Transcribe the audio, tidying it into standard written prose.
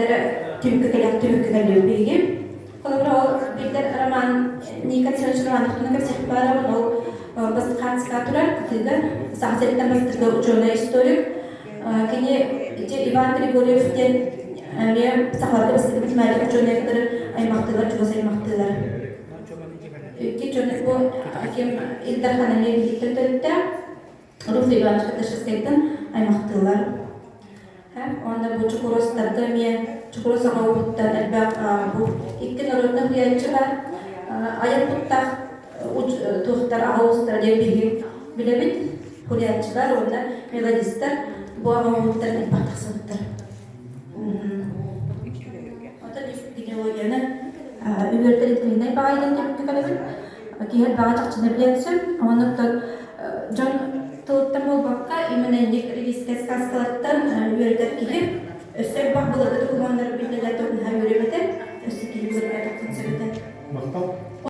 эрэ түмүккэ кэлэх түмүккэ кэллибит биһиги. Холобура, ол биллэр роман Никон Семенович Романовтуна кэпсиэх баарабын, ол Бастыханска турар кытыыга Саха сириттэн бастакы учуонай-историк. Кини ити Иван Григорьев диэн эмиэ сахаларга бастакы математик учуонай кытары аймахтыылар, чугас аймахтыылар. Икки дьон бу ким Ил Дархан эмиэ биһиттэн төрүттээх. Руф Иванович Каташевскайтан аймахтыылар. Уонна бу Чукуростарга эмиэ Чукурос аҕа ууһуттан элбэх бу икки народнай уһуйааччы бар. Айар куттаах туохтар аҕа уустара диэн биһиги билэбит. Хуруйааччылар уонна мелодистар бу аҕа ууһуттан элбэх тахсыбыттар. Оттон генеалогияны үөрэтэр интеллигнэй баҕайы диэн түмүккэ кэлэбин. Киһи элбэҕи чахчыны билиэн сөп. Онон дьон тылыттан буолбакка, именно инник ревизскэй сказкалартан үөрэтэр киһи өссө элбэх былыргы.